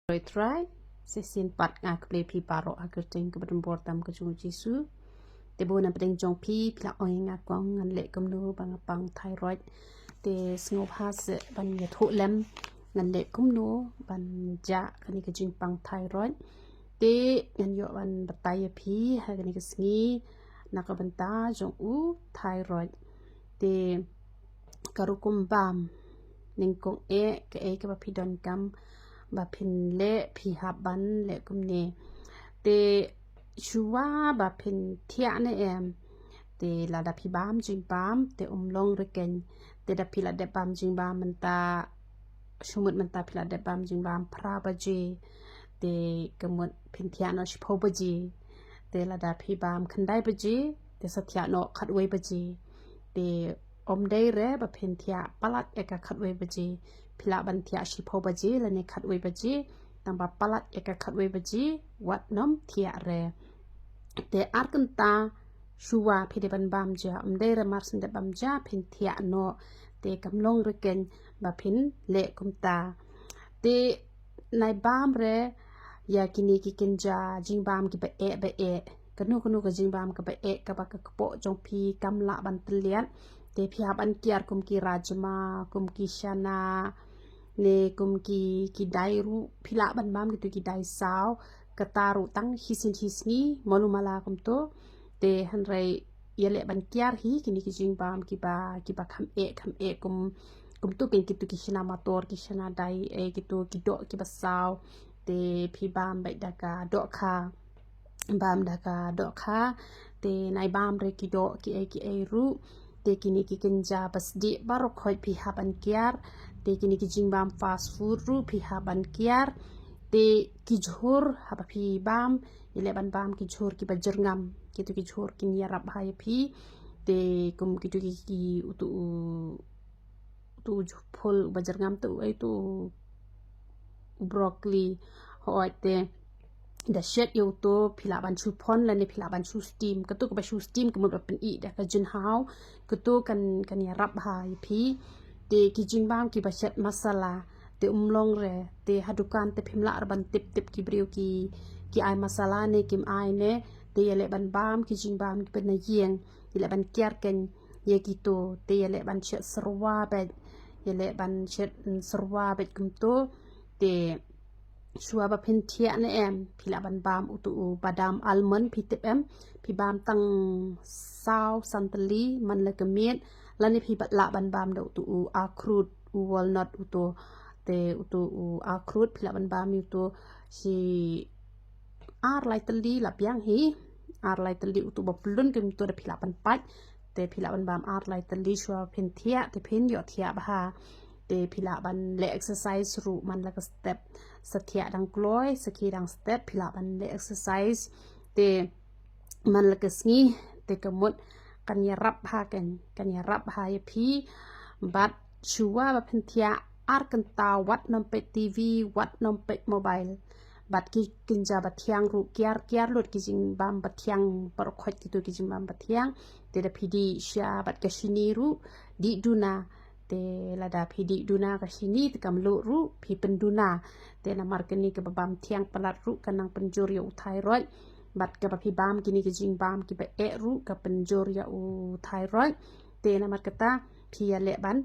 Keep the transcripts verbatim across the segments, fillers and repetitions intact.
Trai trai, shisien pat nga khublei phi baroh ha ka kyrteng kaba donbor tam ka jong u Jisu. Te bun na pdeng jong phi, phi la ong ïa nga kong ngan leh kumno ba nga pang thyroid. Te sngewbha seh ban ïathuh lem ngan leh kumno ban jah kane ka jingpang thyroid. Te ngan ïoh ban batai ïa phi ha kane ka sngi na ka bynta jong u thyroid. Te ka rukom bam, nyngkong eh kaei kaba phi donkam ba phin leh, phi hap ban leh kumne. Te shuwa ba phin thiah ne em, te lada phi bam jingbam te um long rikeiñ. Te da phi la dep bam jingbam mynta, shu mut mynta phi la dep bam jingbam phra baje, te ka mut phin thiah noh shiphew baje. Te lada phi bam khyndai baje te sa thiah noh khatwei baje. Te ym dei re ba phin thiah palat ïa ka khatwei baje. Phi lah ban thiah shiphew baje lane khatwei baje, tangba palat ïa ka khatwei baje wat nym thiah re. Te ar kynta shuwa phi dei ban bam ja, ym dei re mar shen dep bam ja phin thiah noh. Te kam long rikeiñ ba phin leh kumta. Te nai bam re ïa kine ki kynja jingbam kiba eh ba eh. Kano kano ka jingbam kaba eh kaba ka kpoh jong phi kam lah ban tylliat, te phi hap ban kiar kum ki rajma, kum ki shana, ne kum ki, ki dai ruh, phi lah ban bam kito ki dai saw, kata ruh tang shisien shisngi, malu mala kumto. Te hynrei ïaleh ban kiar hi kine ki jingbam kiba, kiba kham eh kham eh kum, kumto kin kito ki shana mator, ki shana dai, eh, kito ki doh kiba saw. Te phi bam beit da ka dohkha, bam da ka dohkha. Te nai bam re ki doh kiei kiei ruh. Te kine ki kynja ba sdieh baroh khoit phi hap ban kiar. Te kine ki jingbam fast food ruh phi hap ban kiar. Te ki jhur haba phi bam, ïaleh ban bam ki jhur kiba jyrngam. Kito ki jhur kin ïarap bha ïa phi. Te kum kito ki, ki utu u, utu u jhur phul uba jyrngam te u, ai utu u broccoli. Hooid te da shet ïa uto phi lah ban shu phon lane phi lah ban shu steam. Kato kaba shu steam ka mut ba pynïeh da ka jynhaw. Kato kan, kan ïarap bha ïa phi. Te ki jingbam kiba shet masala te um long re. Te ha dukan te phim lah re ban tip tip ki briew ki, ki ai masala ne kim ai ne. Te ïaleh ban bam ki jingbam kiba na ïing. Ïaleh ban kiar keiñ ïa kito. Te ïaleh ban shet syrwa beit. Ïaleh ban shet, mm, syrwa beit kumto. Te shuwa ba phin thiah ne em, phi lah ban bam utu u badam almond phi tip em, phi bam tang saw san tylli man la ka miet, lane phi lah ban bam da utu u akhrut, u walnut uto. Te utu u akhrut phi lah ban bam uto shi ar lai tylli la biang hi, ar lai tylli utu ba pyllun kumto da phi lah ban pait. Te phi lah ban bam ar lai tylli shuwa phin thiah, te phin ïoh thiah bha. Te phi lah ban leh exercise ruh man la ka step. Sa thiah dang kloi, sa khie dang step, phi lah ban leh exercise. Te man la ka sngi, te ka mut kan ïarap bha keiñ, kan ïarap bha ïa phi. Bad shuwa ba phin thiah ar kynta wat nym peit T V, wat nym peit mobile. Bad ki kynja ba thiang ruh kiar kiar lut ki jingbam ba thiang, baroh khoit kito ki jingbam ba thiang. Te da phi dih sha bad ka shini ruh, dih duna. Te lada phi dih duna ka shini te kam luh ruh phi pynduna. Te namar kane kaba bam thiang palat ruh ka nang pynjur ïa u thyroid. Bad kaba phi bam kine ki jingbam kiba eh ruh ka pynjur ïa u thyroid. Te namar kata phi ïaleh ban,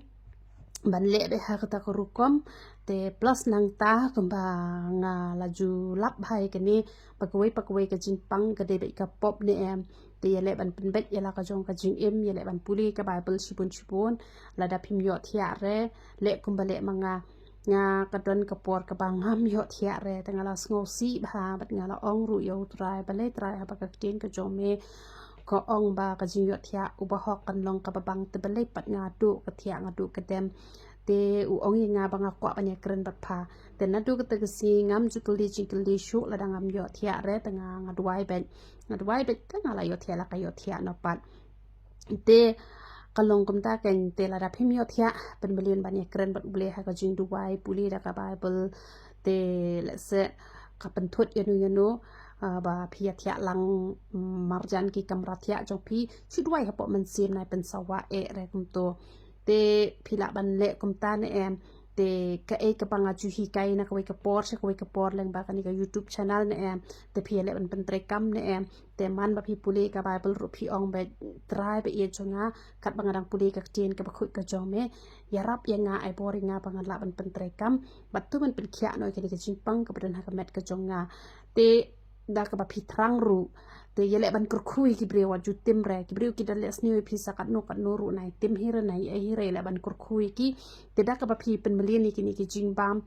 ban leh beit ha kata ka rukom. Te plus nangta kumba nga la ju lap bha ïa kane, ba kawei pa kawei ka jingpang ka dei beit ka pop ne em. Te ïaleh ban pynbeit ïa la ka jong ka jingim, ïaleh ban pule ka Bible shibun shibun. Lada phim ïoh thiah re, leh kumba leh ma nga. Nga ka don ka por kaba ngam ïoh thiah re, te nga la sngewsih bha bad nga la ong ruh ïa u Trai, balei Trai, haba ka ktien ka jong me ka ong ba ka jingïoh thiah u bahok kan long kaba bang, te balei pat nga duh ka thiah, nga duh ka dem. Te u ong ïa nga ba nga kwah ban ïakren bad pha. Te naduh kata ka sngi ngam ju kylli jingkylli shuh, lada ngam ïoh thiah re te nga, nga duwai beit. Nga duwai beit te nga la ïoh thiah, la ka ïoh thiah noh pat. Te ka long kumta keiñ, te lada phim ïoh thiah, pynmlien ban ïakren bad U Blei ha ka jingduwai, pule da ka Bible. Te lehse ka pynthut ïano ïano, ah, ba phi ïa thiah lang, mm, marjan ki kamra thiah jong phi, shu duwai hapoh mynsiem, nai pynsawa eh re kumto. Te phi lah ban leh kumta ne em. Te kaei kaba nga ju hikai na kawei ka por sha kawei ka por lyngba kane ka YouTube channel ne em, te phi ïaleh ban pyntreikam ne em. Te man ba phi pule ka Bible ruh phi ong ba Trai ba ïeit jong nga, katba nga dang pule ka ktien kaba khuid ka jong me, ïarap ïa nga, ai bor ïa nga ba ngan lah ban pyntreikam bad to ban pynkhiah noh ïa kane ka jingpang kaba don ha ka met ka jong nga. Te da kaba phi thrang ruh, te ïaleh ban kyrkhu ïa ki briew wat ju tim re, ki briew ki da leh sniew ïa phi sa katno katno ruh, nai tim hi re nai ïa hi re, ïaleh ban kyrkhu ïa ki. Te da kaba phi pynmlien ïa kine ki jingbam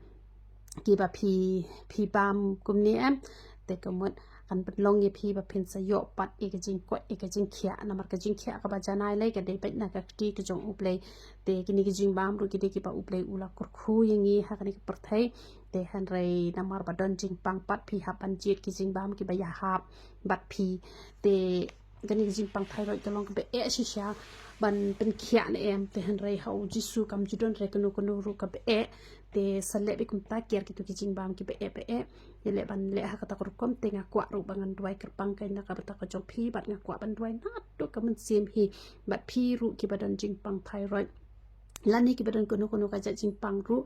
kiba phi, phi bam kumne em, te ka mut kan pynlong ïa phi ba phin sa ïoh pat ïa ka jingkoit ïa ka jingkhiah, namar ka jingkhiah kaba janai lei ka dei beit na ka kti ka jong U Blei. Te kine ki jingbam ruh ki dei kiba U Blei u la kyrkhu ïa ngi ha kane ka pyrthei. Te hynrei namar ba don jingpang pat phi hap ban jied ki jingbam kiba ïahap bad phi. Te kane ka jingpang thyroid ka long kaba eh shisha ban pynkhiah ne em, te hynrei ha U Jisu kam ju don re kano kano ruh kaba eh. Te sa leh beit kumta, kiar kito ki jingbam kiba eh ba eh. Ïaleh ban leh ha kata ka rukom, te nga kwah ruh ba ngan duwai kyrpang kein na ka bynta ka jong phi bad nga kwah ban duwai naduh ka mynsiem hi bad phi ruh kiba don jingpang thyroid lane kiba don kano kano ka jait jingpang ruh.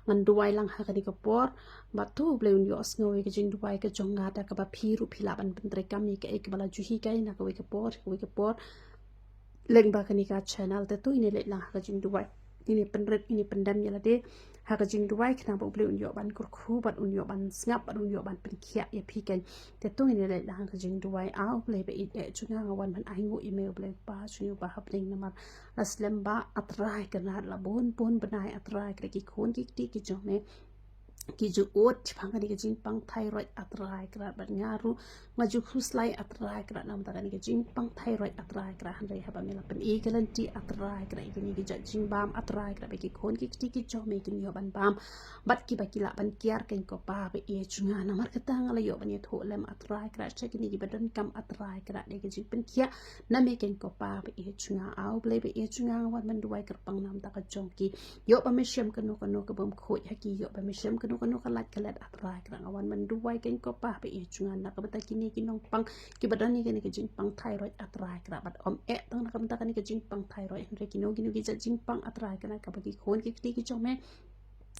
Ngan duwai lang ha kane ka por bad to U Blei un ïohsngew ïa ka jingduwai ka jong nga da kaba phi ruh phi lah ban pyntreikam ïa kaei kaba la ju hikai na kawei ka por kawei ka por lyngba kane ka channel. Te to ngin ïaleh lang ha ka jingduwai, ngin ïa pynrit, ngin ïa pyndem ïa lade ha ka jingduwai khnang ba U Blei un ïoh ban kyrkhu bad un ïoh ban sngap bad un ïoh ban pynkhiah ïa phi kein. Te to ngin ïaleh lang ha ka jingduwai. A U Blei ba ïeit eh jong nga, nga wan ban ainguh ïa me U Blei Kpa jong ngi ba ha bneng, namar la slem ba A Trai Kynrad, la bun bun bnai A Trai Kynrad ki khun ki kti ki jong me ki ju ud shaphang kane ka jingpang thyroid A Trai Kynrad, bad nga ruh nga ju khuslai A Trai Kynrad na ka bynta kane ka jingpang thyroid A Trai Kynrad, hynrei haba me la pyni ka lynti A Trai Kynrad ïa kine ki jait jingbam A Trai Kynrad ba ki khun ki kti ki jong me kin ïoh ban bam bad kiba ki lah ban kiar kein ko Pa ba ïeit jong nga. Namar kata nga la ïoh ban ïathuh lem A Trai Kynrad sha kine kiba donkam A Trai Kynrad ïa ka jingpynkhiah na me kein ko Pa ba ïeit jong nga. A U Blei ba ïeit jong nga, nga wan ban duwai kyrpang na ka bynta ka jong ki. Ïoh ba me shem kano kano ka bym khuid ha ki, ïoh ba me shem kano kano ka lait ka let A Trai Kynrad, nga wan ban duwai kein ko Pa ba ïeit jong nga na ka bynta kine ki nongpang kiba don ïa kane ka jingpang thyroid A Trai Kynrad, bad ym eh tang na ka bynta kane ka jingpang thyroid, hynrei kino kino ki jait jingpang A Trai Kynrad kaba ki khun ki kti ki jong me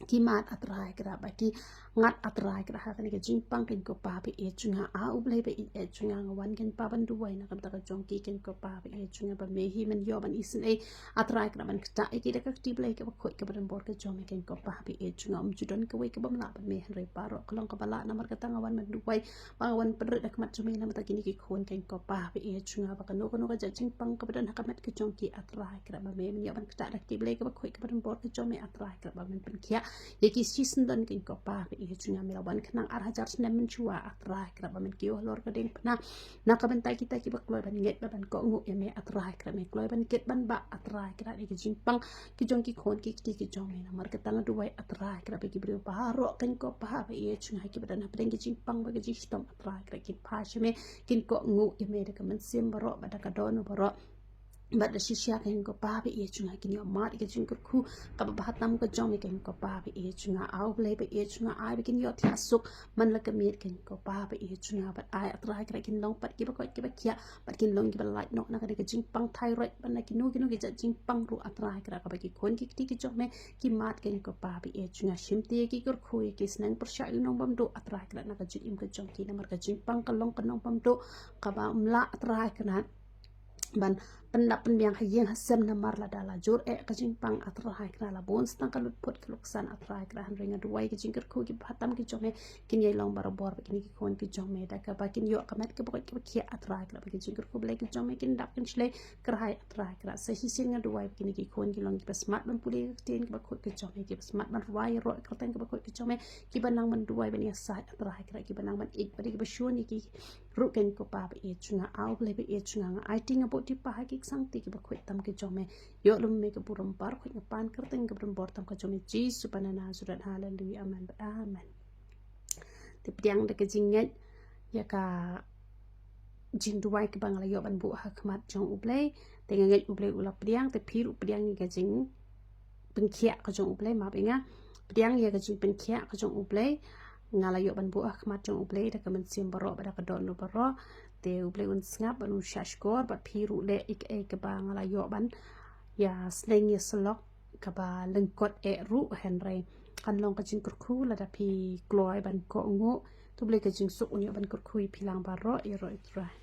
ki mad A Trai Kynrad, ba ki ngat A Trai Kynrad ha kane ka jingpang kein ko Pa ba ïeit jong nga. A U Blei ba ïeit eh jong nga, nga wan kein Pa ban duwai na ka bynta ka jong ki kein ko Pa ba ïeit jong nga, ba me hi men ïoh ban isynei A Trai Kynrad ban ktah ïa ki da ka kti Blei kaba khuid kaba donbor ka jong me kein ko Pa ba ïeit jong nga. Ym ju don kawei ka bym lah bad me, hynrei baroh ka long kaba lah, namar kata nga wan ban duwai ba nga wan pynrit ha khmat jong me na ka bynta kine ki khun kein ko Pa ba ïeit jong nga, ba kano kano ka jait jingpang kaba don ha ka met ka jong ki A Trai Kynrad, ba me men ïoh ban ktah da ka kti Blei kaba khuid kaba donbor ka jong me A Trai Kynrad, ba men pynkhiah ïa ki shisyndon kein ko Pa ba ïeit jong nga. Me la wan khnang ar hajar snem mynshuwa A Trai Kynrad, ba men kiew halor ka diengphna na ka bynta kita kiba kloi ban ngeit bad ban kohnguh ïa me A Trai Kynrad. Me kloi ban kit ban bah A Trai Kynrad ïa ki jingpang ki jong ki khun ki kti ki jong me. Namar kata nga duwai A Trai Kynrad ba ki briew baroh kein ko Pa ba ïeit jong nga, kiba don ha pdeng ki jingpang bad ki jingshitom A Trai Kynrad kin phai sha me, kin kohnguh ïa me da ka mynsiem baroh bad da ka dohnud baroh bad da shisha kein ko Pa ba ïeit jong nga, kin ïoh mad ïa ka jingkyrkhu kaba bha tam ka jong me kein ko Pa ba ïeit jong nga. A U Blei ba ïeit jong nga, ai ba kin ïoh thiah suk man la ka miet kein ko Pa ba ïeit jong nga, bad ai A Trai Kynrad kin long pat kiba koit kiba khiah bad kin long kiba lait noh na kane ka jingpang thyroid bad na kino kino ki jait jingpang ruh A Trai Kynrad, kaba ki khun ki kti ki jong me ki mad kein ko Pa ba ïeit jong nga. Shim te ïa ki, kyrkhu ïa ki, sneng pyrshah ïa u nongbymduh A Trai Kynrad na ka jingim ka jong ki, namar ka jingpang ka long ka nongbymduh kaba ym lah A Trai Kynrad ban pyndap pynbiang ha ïing ha sem, namar lada la jur eh ka jingpang A Trai Kynrad, la bun sa tang ka lutphut ka luksan A Trai Kynrad. Hynrei nga duwai ka jingkyrkhu kiba bha tam ki jong me kin ïai long barabor bad kine ki khun ki jong me, da kaba kin ïoh ka met kaba koit kaba khiah A Trai Kynrad, ba ki jingkyrkhu Blei ki jong me kin dap kin shlei. Kyrhai A Trai Kynrad, sa shisien nga duwai ba kine ki khun kin long kiba smat ban pule ka ktien kaba khuid ka jong me, kiba smat ban rwai ïaroh ïa ka kyrteng kaba khuid ka jong me, kiba nang ban duwai ban ïasaid A Trai Kynrad, kiba nang ban ïeit bad kiba shun ïa ki ruh kein ko Pa ba ïeit jong nga. A U Blei ba ïeit jong nga, nga aiti, nga buh tipha ha ki ksangti kiba khuid tam ki jong me. Ïoh lum me ka burom baroh, khuid nga pan kyrteng kaba donbor tam ka jong me Jisu ba na Nasareth. Haleluya, amen bad amen. Te pdiang da ka jingngeit ïa ka jingduwai kaba nga la ïoh ban buh ha khmat jong U Blei. Te nga ngeit U Blei u la pdiang, te phi ruh pdiang ïa ka jingpynkhiah ka jong U Blei, map ïa nga, pdiang ïa ka jingpynkhiah ka jong U Blei. Nga la ïoh ban buh ha khmat jong U Blei da ka mynsiem baroh bad da ka dohnud baroh. Te U Blei un sngap bad un shahshkor bad phi ruh leh ïa kaei kaba nga la ïoh ban ïa sneng ïa sylok kaba lyngkot eh ruh, hynrei kan long ka jingkyrkhu lada phi kloi ban kohnguh. To U Blei ka jingsuk un ïoh ban kyrkhu ïa phi lang baroh, ïaroh ïa U Trai.